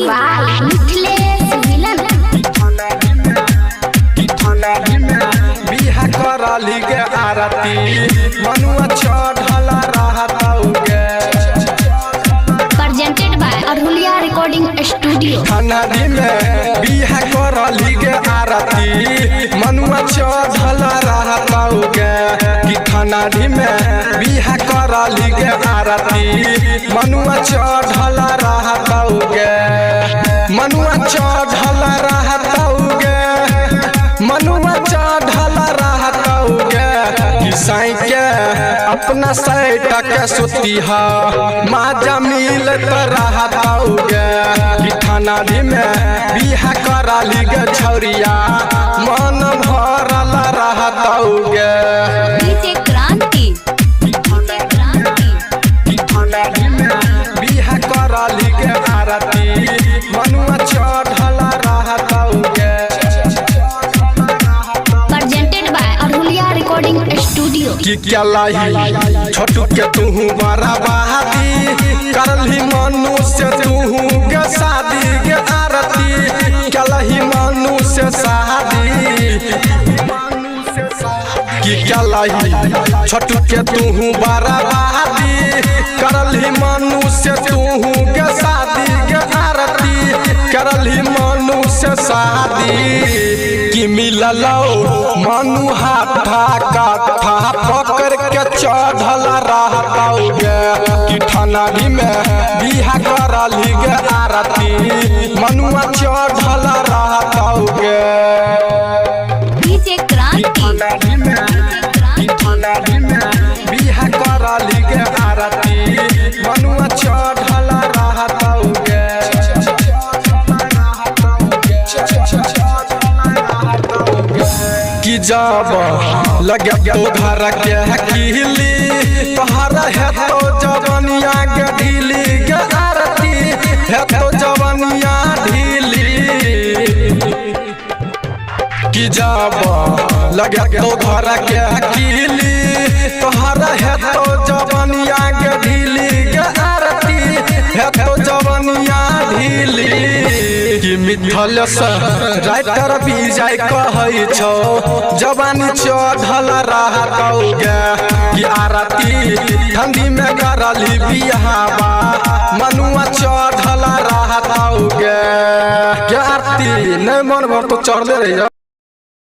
by Mithilesh Milan. बिहा करली गे आरती मनुआ चढ़ल रहतौ गे। Presented by Arhulia Recording Studio. ठंडी में बिहा करली गे आरती मनुआ चढ़ल रहतौ गे। कि ठंडी में बिहा करली गे आरती मनुआ चढ़ल रहतौ गे। मनुआ चढ़ल रहतौ गे, मनुआ चढ़ल रहतौ गे। कि साईं के अपना सैट के सुतिहा माजा मिलत रहतौ गे। कि ठंडी में बिहा करली गे छौरिया मन भरल रहतौ गे। DJ Kranti. DJ Kranti. बिहा करली गे आरती मनुआ चढ़ल रहतौ गे। Presented by Arhulia Recording Studio. कि केलही छोटू के तूहू बराबादी करलही मनु से तूहू गे शादी गे आरती केलही मनु से शादी। कि केलही छोटू के तूहू बराबादी करलही मनु से तूहू गे शादी गे आरती करलही मनु से शादी। कि मिललौ मनु हाथा काठा पकड़ के चढ़ल रहतौ गे। कि ठंडी में बिहा करली गे आरती मनुआ चढ़ल रहतौ गे। DJ Kranti. DJ Kranti. बिहा करली गे आरती मनुआ चढ़ल रहतौ गे। कि जब लगे तो घर के किली तोहर है तो जवनिया के ढीली गे आरती है तो जवनिया ढीली। कि जब लगे तो घर के किली तोहर है तो जवनिया के ढीली गे आरती है तो जवनिया ढीली। कि मिथल से राइटर विजय कहै छौ जवानी चढ़ल रहतौ गे। कि आरती ठंडी में करली बिहावा मनुआ चढ़ल रहतौ गे। आरती नहीं मन भर तो चढ़ले रही।